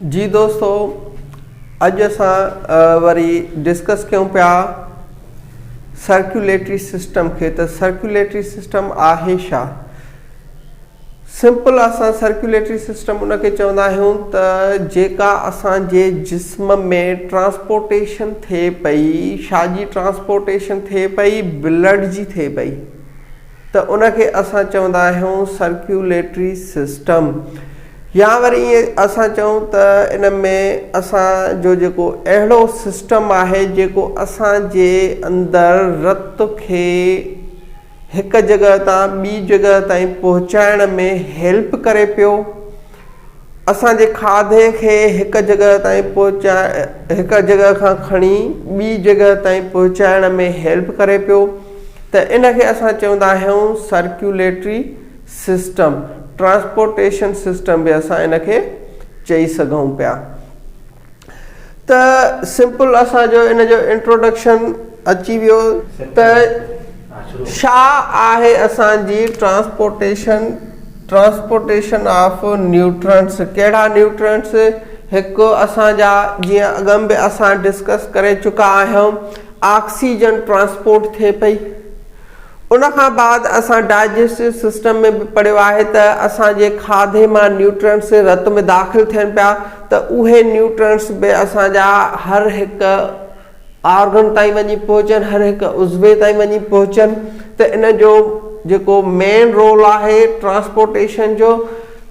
جي دوستو اڄ اسان وري ڊسڪس ڪيون پيا سرڪيوليٽري سسٽم کي ته سرڪيوليٽري سسٽم آهي ڇا سمپل اسان سرڪيوليٽري سسٽم ان کي چوندا آهيون ته جيڪا اسان جي جسم ۾ ٽرانسپورٽيشن ٿئي پئي ڇا جي ٽرانسپورٽيشن ٿئي پئي بلڊ جي ٿئي پئي ته ان کي اسان چوندا آهيون سرڪيوليٽري سسٽم يا وري ائين اسان چئون ته ان ۾ اسان جو جيڪو اهڙو سسٽم آهي جيڪو اسان جي اندر رت کي هڪ جڳهه تان ٻي جڳهه تائين پهچائڻ ۾ هيلپ ڪري پيو اسان جي کاڌي کي هڪ جڳهه تائين پهچائي هڪ جڳهه کان کڻي ٻي جڳهه تائين پهچائڻ ۾ هيلپ ڪري پيو ته ان کي اسان چوندا آهيون سرڪيوليٽري سسٽم، ٽرانسپورٽيشن سسٽم به اسان ان کي چئي سگهون پيا. ته سمپل اسان جو ان جو انٽروڊڪشن اچي ويو ته ڇا آهي اسان جي ٽرانسپورٽيشن، ٽرانسپورٽيشن آف نيوٽرنٽس، ڪهڙا نيوٽرنٽس، هڪ اسان جا جيئن اڳم به اسان ڊسڪس ڪري چڪا آهيون آڪسيجن ٽرانسپورٽ ٿئي پئي. ان کان بعد اسان ڊائجسٽو سسٽم ۾ به پڙهيو آهي ته اسان جي کاڌي مان نيوٽرنٽس رت ۾ داخل ٿين پيا ته اهي نيوٽرنٽس به اسان جا هر هڪ آرگن تائين وڃي پهچن هر هڪ عضوي تائين وڃي پهچن ته ان جو جيڪو مين رول آهي ٽرانسپورٽيشن جو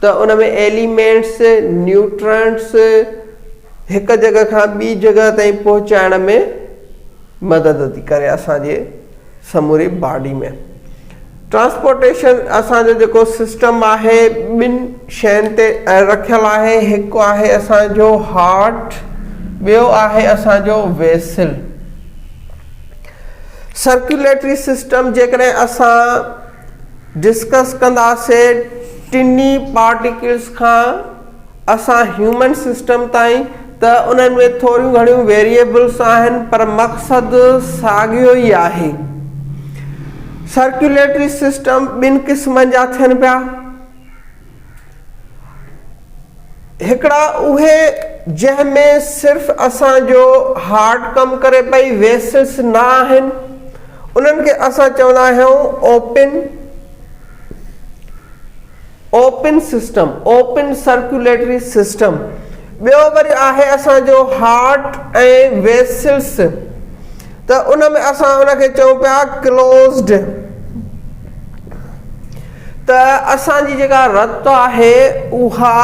ته ان ۾ ايليمينٽس نيوٽرنٽس هڪ جڳهه کان ٻي جڳهه تائين پهچائڻ ۾ مدد ٿي ڪري اسان جي سموري باڊي ۾ ٽرانسپورٽيشن اسان جو جيڪو سسٽم آهي ٻن شين تي رکيل آهي هڪ آهي اسان جو هارٽ ٻيو آهي اسان جو ويسل سرڪيوليٽري سسٽم جيڪڏهن اسان ڊسڪس ڪنداسي ٽنهي پارٽيڪلس کان اسان هيومن سسٽم تائين ته انهن ۾ ٿوريون گهڻيون ويريئبلس آهن پر مقصد ساڳيو ئي آهي. سرڪيوليٽري سسٽم ٻن قسمن جا ٿين پيا. هڪڙا اهي جنهن ۾ صرف اسان جو هارٽ ڪم ڪري پئي ويسلس نه آهن انهن کي اسان چوندا آهيون open open system, open circulatory system, ٻيو وري آهي اسان جو هارٽ ۽ ويسلس ته ان ۾ اسان ان کي چئون پيا ڪلوزڊ ته اسان جي جيڪا رت آهي اها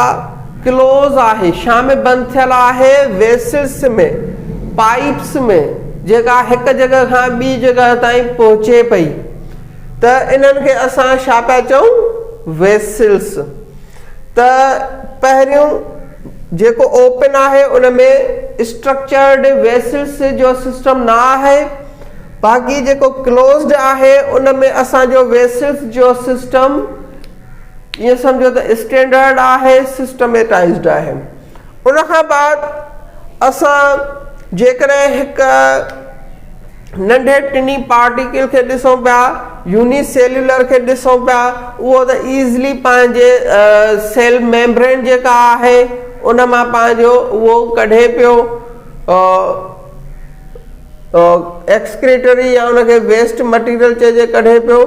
ڪلوز آهي ڇا ۾ بند ٿيل آهي ويسلس ۾ پائپس ۾ جيڪا هڪ جڳهه کان ٻي جڳهه تائين پهچي پئي ته انهن کي اسان ڇا پيا چئون ويسلس ته پهريون جيڪو اوپن آهي ان ۾ اسٽرڪچرڊ ويسلس جو سسٽم نه آهي باقي جيڪو ڪلوزڊ آهي ان ۾ اسان جو ويسلس جو سسٽم ائين سمجھو ته اسٽينڊرڊ آهي سسٽميٽائزڊ آهي ان کان بعد اسان جيڪڏهن هڪ ننڍي ٽني پارٽيڪل کي ڏسون پيا يوني سيلولر کي ڏسون پيا اهو ته ايزلي پنهنجي سيل ميمبرين جيڪا آهي ان مان پنهنجو اهو ڪڍي پيو ايڪسڪريٽري يا ان کي ويسٽ مٽيريل چئجي ڪڍي پيو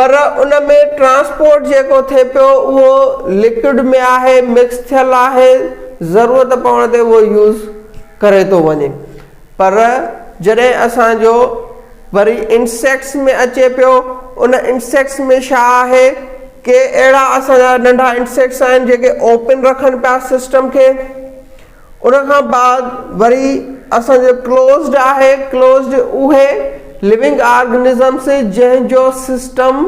پر ان ۾ ٽرانسپورٽ جيڪو ٿئي پيو اهو لڪوڊ ۾ آهي مڪس ٿيل آهي ضرورت پوڻ تي اهو يوز ڪري ٿو وڃي پر جڏهن اسان جو وري انسيڪٽس ۾ اچي پيو ان انسيڪٽس ۾ ڇا آهي ڪي اهڙا اسان جا ننڍا انسيڪٽس آهن جيڪي اوپن رکن پيا سسٽم کي ان کان بعد وري اسان جو ڪلوزڊ آهي ڪلوزڊ اهي لونگ آرگنزمس جنهن جو سسٽم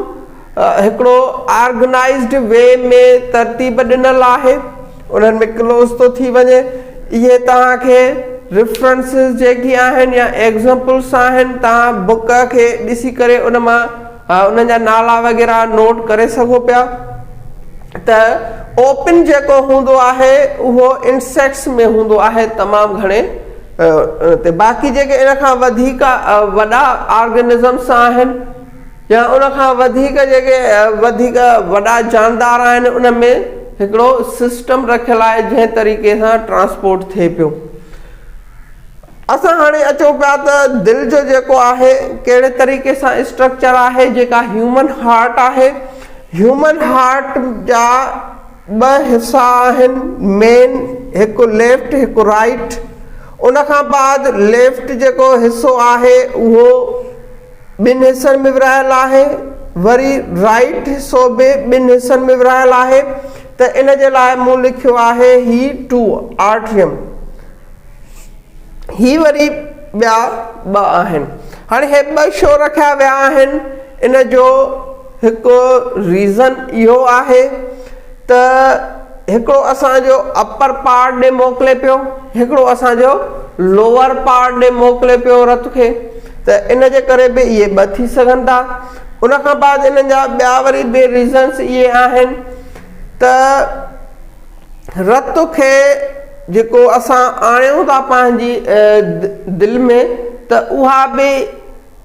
هڪڙو آرگنائزڊ وي ۾ ترتيب ڏنل آهي انهن ۾ ڪلوز ٿو ٿي وڃي اهي توهان کي ريفرنسز جيڪي آهن يا ايگزامپلس آهن توهان بڪ کي ڏسي ڪري ان مان انهن جا نالا وغيره نوٽ ڪري سگهو پيا ته اوپن جيڪو هوندو آهي اهو انسيڪٽس ۾ هوندو آهي تمام گهڻي تي باقي جيڪي ان کان وڌيڪ وڏا آرگنزمس آهن يا ان کان وڌيڪ جيڪي وڌيڪ وڏا جاندار آهن ان ۾ هڪڙو سسٽم رکيل آهي جنهن طريقي سان ٽرانسپورٽ ٿئي پيو. اسان هاڻي اچون پيا ته دل جو جيڪو آهي ڪهڙي طريقي سان اسٽرڪچر آهي جيڪا هيومن هارٽ آهي هيومن هارٽ جا ٻه حصا آهن مين هڪ ليفٽ هڪ رائيٽ ان کان بعد ليفٽ جيڪو حصو آهي اهو ٻن حصن ۾ ورهايل آهي وري رائيٽ حصو به ٻن حصن ۾ ورهايل آهي ته ان جي لاء مون لکيو آهي هي ٽو آرٽريم هي وري ٻيا ٻه آهن. هاڻي هي ٻه شو رکيا ويا آهن ان جو هڪ ريزن اهو آهي ته هڪڙو اسان جو اپر پارٽ ڏي موڪلي پيو هڪڙو اسان جو لوئر پارٽ ڏي موڪلي پيو رت کي ته ان جي ڪري به اهي ٻه ٿي سگهن ٿا ان کان بعد انهن جا ٻيا وري به ريزنس اهي آهن ته رت کي جيڪو اسان آڻيون ٿا پنهنجي دل ۾ ته اها به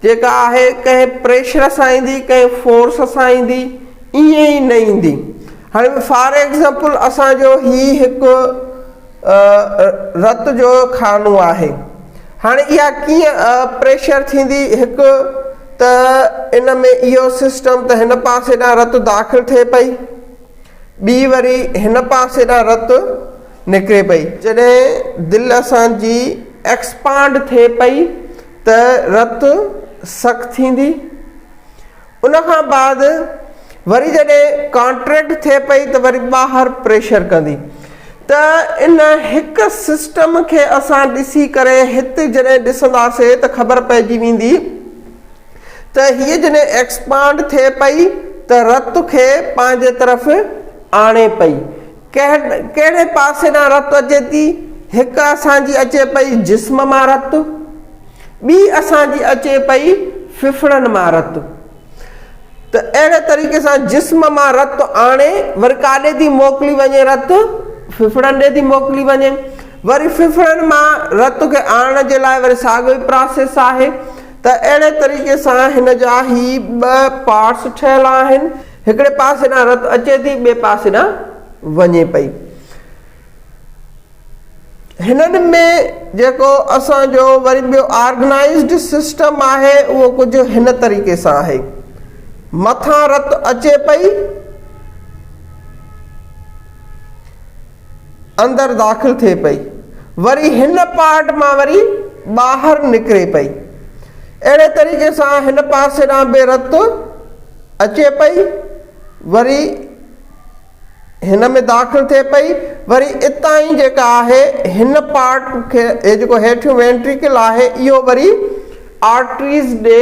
جيڪا آهي ڪنهن پريشر سان ايندي ڪنهن فورس سان ايندي ائين ئي نه ايندي هاڻي فار ايگزامپل اسانجو هي هڪ رت جو خانو آهي هاڻي اها ڪيئن پريشر ٿيندي هڪ ته ان ۾ اهو سسٽم ته هن پاسي ڏانهن رت داخل ٿئي پئي ٻي وري هن پاسي ڏانهن رت نڪري پئي. جڏهن دل اسان جي ايڪسپانڊ ٿئي پئي ته رت سڪ ٿيندي. ان کان بعد وري جڏهن ڪانٽريڪٽ ٿئي پئي ته وري ٻاهر پريشر ڪندي. ته ان هڪ سسٽم کي اسان ڏسي ڪري هت جڏهن ڏسنداسي ته خبر پئجي ويندي. ته هيء جڏهن ايڪسپانڊ ٿئي پئي ته رت کي پنهنجي طرف آڻي پئي. ڪهڙي پاسي ڏانهن رت اچي ٿي؟ هڪ اسان جي اچي پئي جسم مان رت، ٻي اسان جي اچي پئي ڦڦڙن مان رت. ته اهڙي طريقي سان جسم مان رت آڻي وري ڪاڏي ٿي موڪلي وڃي رت؟ ڦڦڙن ڏي ٿي موڪلي وڃي. وري ڦڦڙن مان رت کي آڻڻ جي لاء وري ساڳيو ئي پراسيس آهي. ته اهڙي طريقي سان هن جا هي ٻه پارٽس ٺهيل آهن. هڪڙي پاسي ڏانهن رت اچي ٿي ٻئي پاسي ڏانهن وڃي پئي. هنن ۾ جيڪو اسان جو وري ٻيو آرگنائيزڊ سسٽم آهي اهو ڪجهه هن طريقي سان آهي. مٿان رت اچي پئي. اندر داخل ٿئي پئي وري هن پارٽ مان وري ٻاهر نڪري پئي اهڙي طريقي سان هن پاسي ڏانهن به رت اچي پئي وري هن ۾ داخل ٿئي پئي وري اتان ئي جيڪا آهي هن پارٽ کي هي جيڪو هيٺيون وينٽريڪل آهي اهو وري آرٽريز ڏي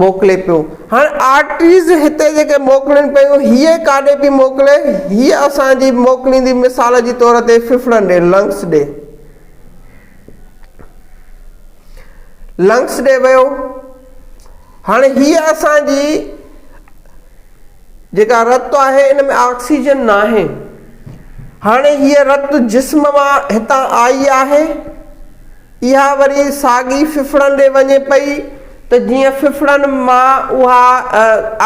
موڪلي پيو. هاڻ آرٽريز هتي جيڪي موڪلين پيون هيء ڪاڏي پئي موڪلي؟ هيء اسان جي موڪليندي مثال جي طور تي ڦڦڙن ڏي، لنگس ڏي. لنگس ڏي ويو. هاڻي هيء اسان جي جيڪا رت آهي ان ۾ آڪسيجن ناهي. هاڻي هيء رت جسم مان هتان آئي آهي. اها وري ساڳي ڦڦڙن ڏي وڃي پئي ته جيئن ڦڦڙن مان اها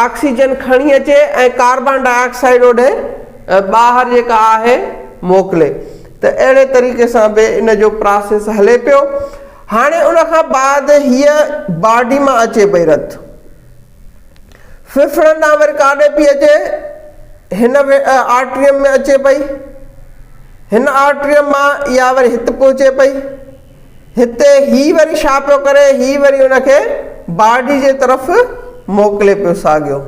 آڪسيجن کڻي اچي ۽ ڪاربان ڊاء آڪسائيڊ اوڏي ٻاهر جيڪا آهي موڪلي ته اهڙي طريقي سان به ان جو پراسيس هلي پيو. هاڻي ان کان بعد هيء باڊي مان اچي پئي رت. ڦڦڙن ڏانهن وري ڪاڏي پئي اچي؟ هن آرٽريم ۾ اچي پئي. هن آرٽريم مان اها وري هت پهچي پئي. هتي هي وري ڇا پيو ڪري؟ هي وري ان کي باڊي جي طرف موڪلي پيو ساڳيو.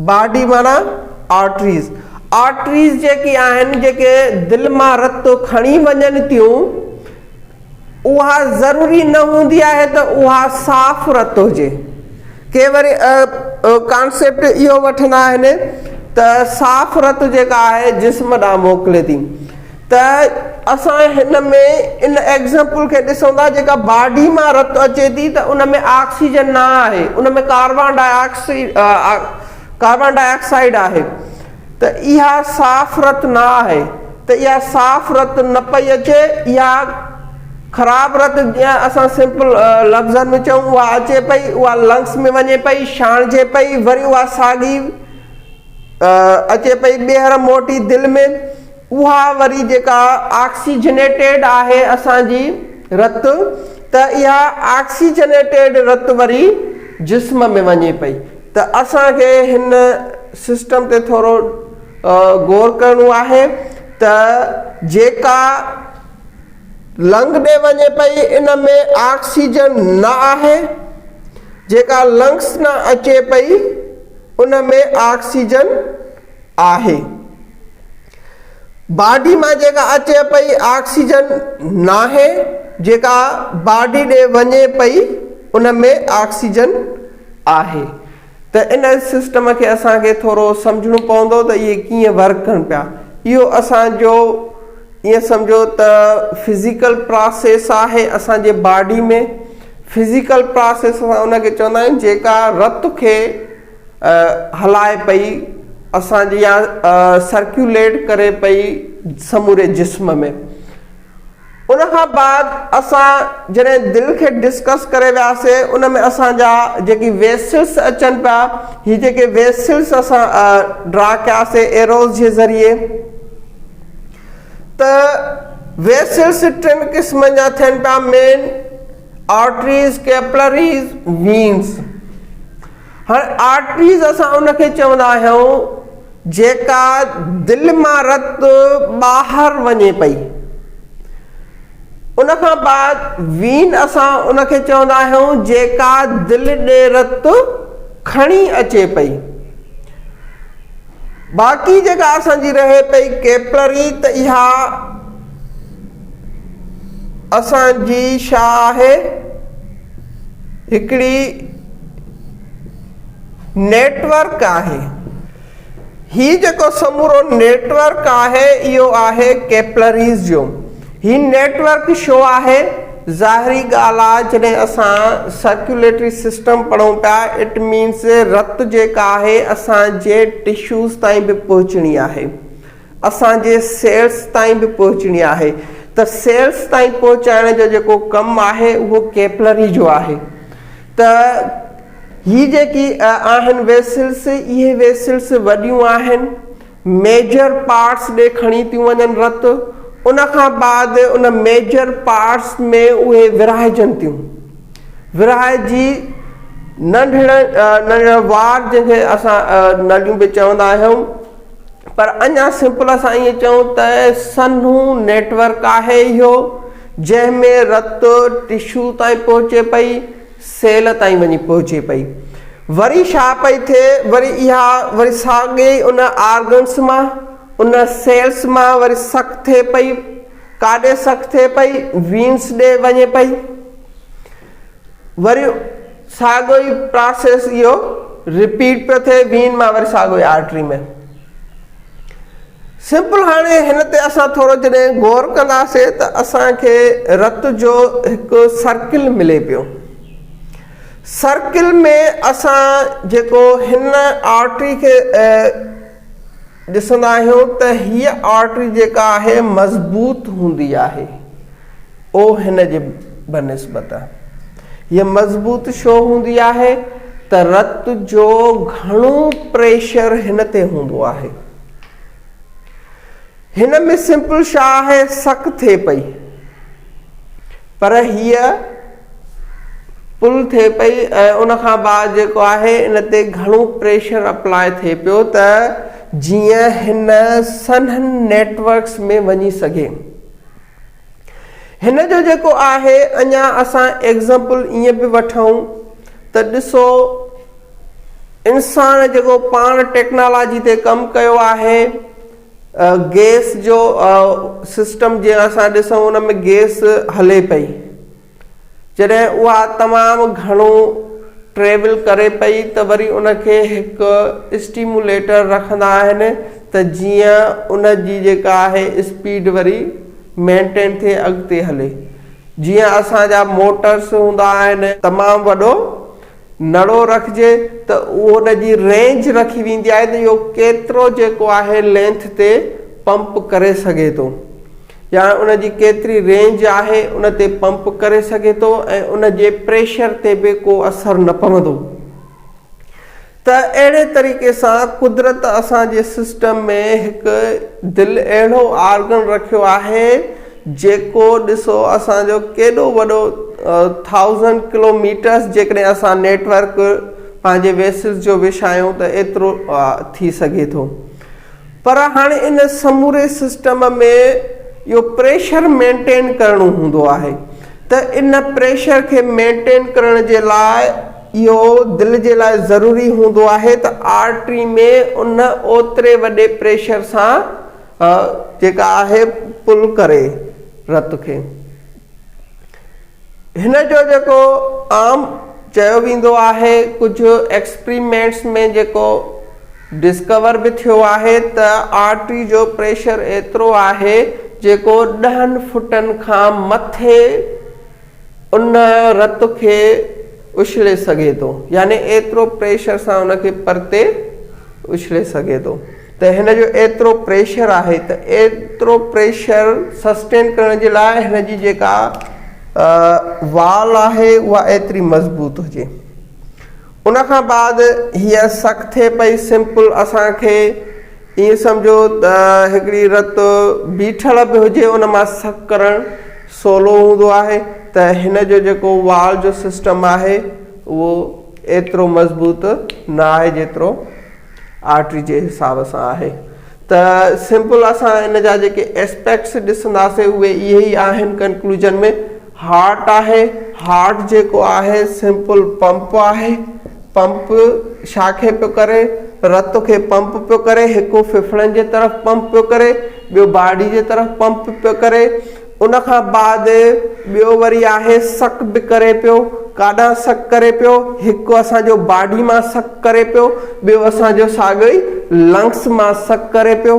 باڊي معنيٰ آرٽريز. آرٽريز جيڪي آهن جيڪي دل مان رت کڻي وڃن ٿيون اها ضروري نه هوندي آهي ته اها صاف رت هجي. ڪي وري ڪانسيپٽ اهو وٺندا آهن ته صاف رت جيڪا آهي جسم ڏانهن موڪلي ٿي ته اسان هن ۾ ان ايگزامپل کي ڏسون ٿا جيڪا باڊي مان رت اچي ٿي ته ان ۾ آڪسيجن نه آهي ان ۾ carbon di carbon dioxide آهي ته اها صاف رت نه آهي ته اها صاف رت نه پئي اچي اها خراب رت جيئن اسان سمپل لفظن ۾ چئون اها اچي پئي اها لنگس ۾ وڃي پئي ڇاڻجي پئي وري اها ساڳي اچي پئي ٻيهر موٽي دل ۾، اها وري جيڪا آڪسيجنيٽيڊ آهي اسان جي رت ته اها آڪسيجنيٽيڊ رت وري جسم ۾ وڃي پئي ته اسان کي هن سسٽم تي ٿورو غور ڪرڻو آهي ته جيڪا لنگ ڏي وڃي پئي ان ۾ آڪسيجن نه آهي، جيڪا لنگس نه اچي پئي ان ۾ آڪسيجن آهي. باڊي مان جيڪا اچي پئي آڪسيجن ناهي، جيڪا باڊي ڏي وڃي پئي ان ۾ آڪسيجن آهي. ته ان سسٽم کي اسان کي ٿورو سمجهڻو پوندو ته اهي ڪيئن ورڪ ڪن پيا. اهو اسان جو ائين سمجهو ته فزيڪل پراسيس آهي اسان جي باڊي ۾. فزيڪل پراسيس اسان ان کي چوندا آهيون جيڪا رت کي هلائي پئي اسان جي يا سرڪيوليٽ ڪري پئي سموري جسم ۾. ان کان بعد اسان جڏهن دل کي ڊسڪس ڪري وياسي ان ۾ اسان جا جيڪي ويسلس اچن پيا هي جيڪي ويسلس اسان ڊرا ڪياسي ايروز جي ذريعي ته ويسلس ٽن قسمن جا ٿين پيا مين آرٽريز ڪيپلريز وينز. هاڻي آرٽريز اسان ان کي چوندا آهيون جيڪا دل مان رت ٻاهر وڃي پئي. ان کان بعد وين اسان ان کي چوندا آهيون جيڪا دل ڏي رت کڻي اچي پئي. باقي جيڪا اسان جي رهي پئي ڪيپلري ته اها اسان جي ڇا آهي هڪڙي نيٽورڪ آهي. هي جيڪو سمورو نيٽورڪ آهي اهو آهي ڪيپلريز جو. هي نيٽورڪ ڇو آهي؟ ظاهري ڳالهه آهي جڏهن اسان سرڪيوليٽري سسٽم پڙهون پيا it means رت جيڪا آهي اسان جي ٽشوز تائين به پهچڻي آهي اسان جي سيلز تائين به پهچڻي آهي ته سيلز تائين پهچائڻ جو جيڪو ڪم آهي اهو ڪيپلري جو آهي ته هي جيڪي آهن ويسلس اهي ويسلس وڏيون آهن ميجر پارٽس ڏي کڻي ٿيون وڃن رت ان کان بعد ان ميجر پارٽس ۾ اهي ورهائجن ٿيون ورهائجي ننڍڙن ننڍڙن وار جنهن کي اسان نليون به چوندا آهيون پر اڃا سمپل اسان ائين چئون ته سنهو نيٽورڪ آهي اهو جنهن ۾ رت ٽشو تائين پهچي پئي سيل تائين وڃي پهچي پئي. وري ڇا پئي ٿئي، وري اها وري ساڳي ئي ان آرگنس مان، ان سيلس مان وري سڪ ٿئي پئي، ڪاڏي سڪ ٿئي پئي، وينس ڏي وڃي پئي. وري ساڳيو ئي پراسيس اهو رپيٽ پيو ٿئي، وين مان وري ساڳيو ئي آرٽري ۾. سمپل هاڻي هن تي اسان ٿورو جڏهن غور ڪنداسين ته اسان کي رت جو هڪ سرڪل ملي پيو. سرڪل ۾ اسان جيڪو هن آرٽري کي ڏسندا آهيون ته هيء آرٽري جيڪا آهي مضبوط هوندي آهي او هن جي بنسبت هيء مضبوط ڇو هوندي آهي ته رت جو گهڻو پريشر هن تي هوندو آهي. هن ۾ سمپل ڇا آهي سڪ ٿئي پئي پر هيء پل ٿئي پئي ۽ ان کان بعد جيڪو آهي ان تي گهڻو پريشر اپلاء ٿئي پيو ته جيئن هن سنهن نيٽورڪس ۾ وڃي سگهي. هن جو جيڪو آهي اڃا اسان ايگزامپل ائين به وٺون ته ڏسو انسان جيڪو پاڻ ٽيڪنالاجي تي ڪم ڪيو آهي گيس جو سسٽم جيئن اسان ڏسون ان ۾ گيس هلي پئي جڏهن اها تمام گهڻو ٽريول ڪري پئي ته وري ان کي هڪ اسٽيموليٽر رکندا آهن ته جيئن ان جي جيڪا آهي اسپيڊ وري مينٽين ٿئي اڳتي هلي جيئن اسان جا موٽرس هوندا آهن تمام وڏو نڙو رکجي ته ان جي رينج رکي ويندي آهي ته اهو ڪيترو جيڪو آهي لينٿ تي پمپ ڪري سگهي ٿو يا ان جي ڪيتري رينج آهي ان تي پمپ ڪري سگهي ٿو ۽ ان جي پريشر تي به ڪو اثر نه پوندو. ته اهڙي طريقي سان قدرت اسان جي سسٽم ۾ هڪ دل اهڙو آرگن رکيو آهي جيڪو ڏسو اسان جو ڪيڏو وڏو ٿائوزنڊ ڪلو ميٽرس جيڪڏهن اسان نيٽ ورڪ پنهنجي ويسلز جو وڇايون ته ايترو ٿي سگهي ٿو پر هاڻي ان سموري سسٽم ۾ اهو پريشر مينٽين ڪرڻو هوندو آهي ته ان پريشر کي مينٽين ڪرڻ جي لاء اهو دل جي لاء ضروري هوندو آهي ته آرٽري ۾ ان اوتري وڏي پريشر سان جيڪا آهي پل ڪري رت کي. هن جو جيڪو عام چيو ويندو آهي ڪجهه ايڪسپريمينٽس ۾ جيڪو ڊسڪور به ٿيو آهي ته آرٽري جو پريشر ايترو آهي جيڪو ڏهن فٽن کان مٿي ان رت کي اڇلي سگهي ٿو يعني ايترو پريشر سان ان کي پرتي اڇلي سگهي ٿو ته هن جو ايترو پريشر آهي ته ايترو پريشر سسٽين ڪرڻ جي لاء هن جي جيڪا وال آهي اها ايتري مضبوط هجي ان کان بعد هيء سخت ٿئي پئي سمپل اسان کي ائين سمجهو ته هڪڙي رت بيٺل به هجي ان مان سڪ ڪرڻ سولو هوندو آهي ته هن جو جيڪو وال جو سسٽم آهي اهو ايترو مضبوط نه آهي جيترو آرٽري جي حساب سان آهي ته سمپل اسان ان جا جيڪي اسپيڪٽس ڏسنداسين اهي اهي ئي آهن ڪنڪلوجن ۾ هارٽ آهي هارٽ جيڪو آهي سمپل پمپ آهي پمپ ڇا کي پيو ڪري رت کي پمپ پيو ڪري هڪ ڦڦڙن جي طرف پمپ پيو ڪري ٻيو باڊي جي طرف پمپ پيو ڪري ان کان بعد ٻيو وري آهي سڪ به ڪري پيو. ڪاڏانهن سڪ ڪري پيو؟ هڪ اسان جو باڊي مان سڪ ڪري پيو، ٻيو اسان جو ساڳيو ئي لنگس مان سڪ ڪري پيو.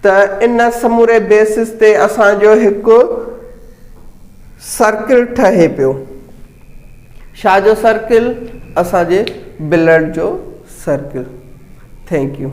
ته ان سموري بيسس تي اسان جو هڪ سرڪل ٺهي پيو. ڇا جو سرڪل؟ اسان جي بلڊ جو سرڪل. Thank you.